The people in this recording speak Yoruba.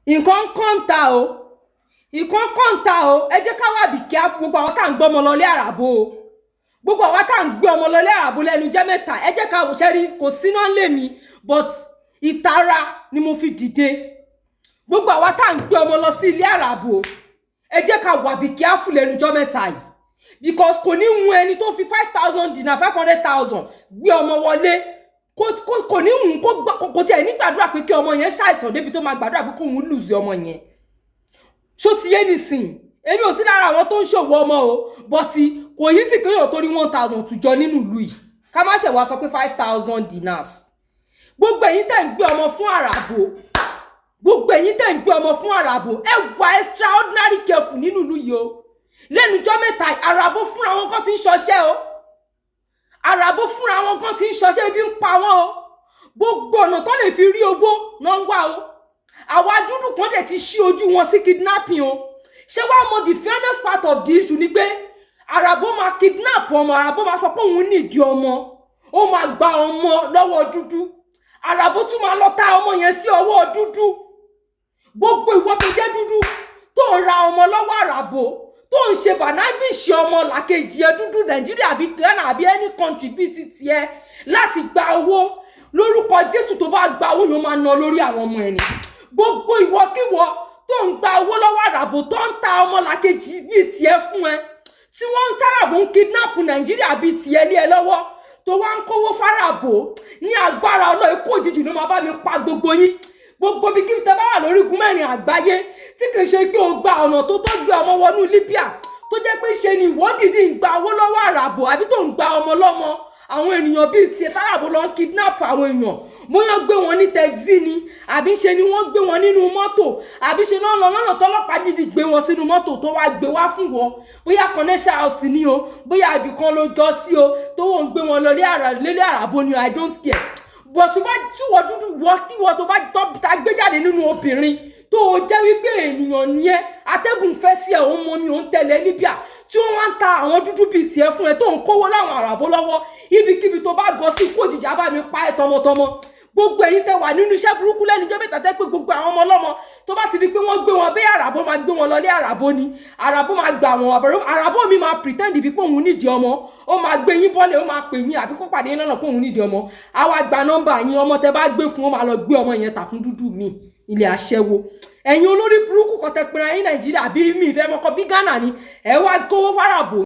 Nǹkan ń kọ́ńtà o, nǹkan kọ́ńtà o. Ẹ jẹ́ ká wà be careful. Gbogbo àwọn tá à ń gbọ́ ọmọ lọlé àràbò o, gbogbo àwọn tá à ń gbé ọmọ lọlé àràbò lẹ́nu jẹ́ mẹ́ta, ẹ jẹ́ ká ṣẹ́rí. Kò síná lé mi, but ìtara ni mo fi dìde. Gbogbo àwa tá à ń gbé ọmọ lọ sí ilé àràbò, ẹ jẹ́ ká wà be careful lẹ́nu jọ́ mẹ́ta yìí, because kò ní hun ẹni tó fi 5,000 dinar, 500,000 gbé ọmọ wọlé, kò ní hun kó tiẹ̀ ní gbàdúrà pé kí ọmọ yẹn ṣàìsàn débi tó máa gbàdúrà pé kóun lose ọmọ yẹn. Ṣó ti yé nísìn? Èmi ò sí lára àwọn tó ń ṣòwò ọmọ o, but kò yí sì kéèyàn tó rí 1,000 tùjọ nínú ìlú yìí, ká má ṣe wá sọ pé 5,000 dinars. Gbogbo ẹ̀yin tẹ̀ ń gbé ọmọ fún àràbò, gbogbo ẹ̀yin tẹ̀ ń gbé ọmọ fún àràbò, ẹ wà extraordinary careful nínú ìlú yìí o. Lẹ́nujọ́ mẹ́ta, àràbò fúnra wọn kan ti ń ṣọṣẹ́ o. Àràbò fúnra wọn kan ti ń ṣọṣẹ́. Ibi ń pa wọn o. Gbogbo ọ̀nà tó lè fi rí owó náà ń wá o. Àwa dúdú kan dẹ̀ ti ṣí ojú wọn sí kidnapping o. Ṣé wàá mọ the fairness part of the issue ni pé àràbò máa kidnap ọmọ, àràbò máa sọ pé òun nídìí ọmọ, ó máa gba ọmọ lọ́wọ́ dúdú, àràbò tún máa lọ ta ọmọ yẹn sí ọwọ́ dúdú. Gbogbo ìwọ tó jẹ́ dúdú tó ń ra ọmọ lọ́wọ́ àràbò, tó ń ṣe bànábìṣì ọmọ làkejì ẹ dúdú, Nàìjíríà àbí Ghana àbí any country bíi ti tiẹ̀, láti gba owó, lórúkọ Jésù, tó bá gba owó yẹn, ó máa ná lórí àwọn ọmọ ẹni. Gbogbo ìwọkíwọ tó ń gba owó lọ́wọ́ àràbò, tó ń ta ọmọ làkejì bíi tiẹ̀ fún ẹ, tí wọ́n ń tàràbò ń kidnap Nàìjíríà bíi tiẹ̀ lé ẹ lọ́wọ́, tó wá ń kówó fáràbò, ní agbára Ọlọ́ọ̀, ikú òjijì ló máa bá mi pa gbogbo yín. Gbogbo bí kí tẹ bá wà lórígun mẹ́rin àgbáyé, tí kì í ṣe pé o gba ọ̀nà tó tó gbé ọmọ wọnú Libya, tó jẹ́ pé ṣe ni ìwọ dìídì ń gba owó lọ́wọ́ àràbò, àbí tó ń gba ọmọ lọ́mọ àwọn ènìyàn bíi tiẹ̀ táràbò lọ ń kidnap àwọn èèyàn, bóyá gbé wọn ní taxi ni, àbí ṣe ni wọ́n gbé wọn nínú mọ́tò, àbí ṣe náà lọ lọ́nà tọ́lọ́pàá dìdì gbé wọn sínú mọ́tò tó wá gbé wá fún wọn, bóyá connection house ni o, bóyá ibì kan ló jọ sí o, tó wọ́n ń gbé wọn lọ lélé àràbò ni, I don't care. Bọ̀ ṣùgbọ́n tí wọ́n dúdú, wọ́n kí wọ́n tó bá ta gbé jáde nínú obìnrin, tó o jẹ́ wípé ènìyàn ni ẹ́, atẹ́gùn fẹ́ sí ẹ̀, òun mọ mi, òun tẹ̀lé Libya, tí wọ́n wá ń ta àwọn dúdú bíi tiẹ̀ fún ẹ, tó ń kówó láwọn àràbó lọ́wọ́, ibikíbi tó bá gọ sí, kó òjijì á bá mi pa ẹ́ tọmọtọmọ. Gbogbo ẹ̀yin tẹ́ wà nínú iṣẹ́ burúkú lẹ́nu jẹ́ mẹ́ta, tẹ́ pé gbogbo àwọn ọmọ ọlọ́mọ tó bá ti di pé wọ́n gbé wọn bí àràbó máa gbé wọn lọlé àràbó ni, àràbó máa gbà wọn, àràbó mi máa pretend bí pé òun nídìí ọmọ, ó máa gbé yín bọ́lẹ̀, ó máa pè yín àbí kó pàdé yín lọ́nà pé òun nídìí ọmọ, á wá gba nọ́mbà yín. Ọmọ tẹ́ bá gbé fún, ó máa lọ gbé ọmọ yẹn tà fún dúdú mi ilé aṣẹ́wó. Ẹ̀yin olórí burúkú kan tẹ́ pera yín Nàìjíríà bí mi ìfẹ́ mọ́kọ bí Ghana ni, ẹ wá kówó fárabò.